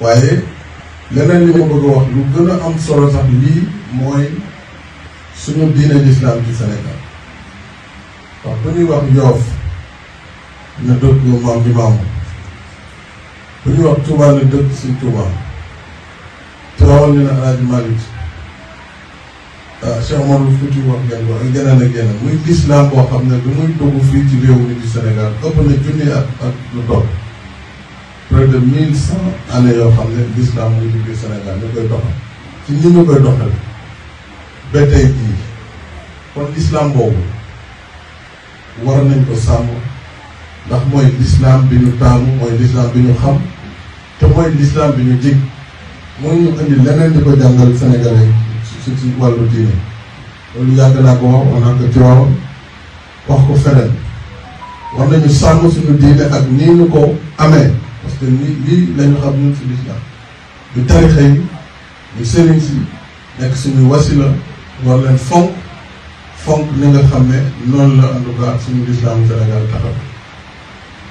waaye leneen li ma bëgg a wax lu gën a am solo sax lii mooy suñu diine l'islam ci Sénégal wax bu ñuy wax Yoof na dëkk maam di maamu bu ñuy wax Touba na dëkk si Touba Tiwaawan ni na Alaaji Malick Cheikh Omar Fouti wax ngeen ko ak geneen ak geneen muy l'islam boo xam ne du muy dugg fii ci réew mi di Sénégal ëpp na junni ak lu topp près de 1100 années yoo xam ne l'islam muy ci biir Sénégal ñu koy doxal ci ñi ñu koy doxal ba tey jii kon l'islam boobu war nañ ko sàmm ndax mooy l'islam bi ñu taamu mooy l'islam bi ñu xam te mooy l'islam bi ñu jig mooy ñu indi leneen di ko jàngal Sénégalais ci wàllu diine loolu yàgg naa ko wax naa ko Tiwaawan wax ko feneen war nañu sàmm suñu diine ak nii ñu ko amee parce que lii lañu xam ñun ci l'islam ñu tarixa yi ñu sëriñ si nekk suñuy wasila war leen fonk li nga xam ne noonu la en tout cas suñu l'islam Sénégal taxaw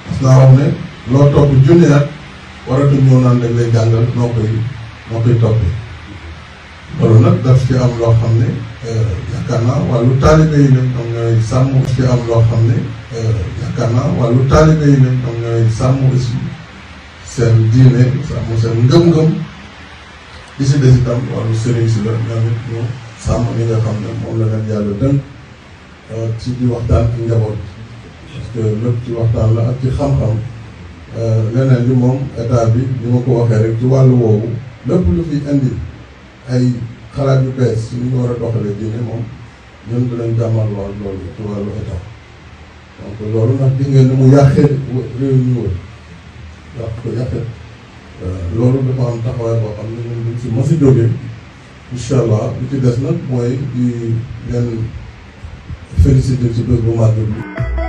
parce que naa wax ne loo topp junni at waratu ñëw naan dañ lay jàngal noo koy toppee loolu nag daf ci am loo xam ne yaakaar naa wàllu taalibe yi la ñoom ñooy sàmm ci am loo xam ne yaakaar naa wàllu taalibe yi la ñoom ñooy sàmm aussi seen diine sàmm seen ngëm-ngëm li si des itam wàllu sëriñ si la ñoom it ñu sàmm li nga xam ne moom la leen yàlla dënk ci di waxtaan ak njaboot parce que lépp ci waxtaan la ak ci xam-xam leneen li moom état bi ni ma ko waxee rek ci wàllu woowu lépp lu fi indi ay xalaat yu bees ci ni ñu war a doxalee diine moom ñun dinañ jàmmal loolu ci wàllu état donc loolu nag di ngeen ni mu yàqee réew ñu wër yàqee loolu dafa am taxawaay boo xam ne ñun duñ si mos a jógee incha allah li ci des nag mooy di leen féliciter ci bés bu màgg bi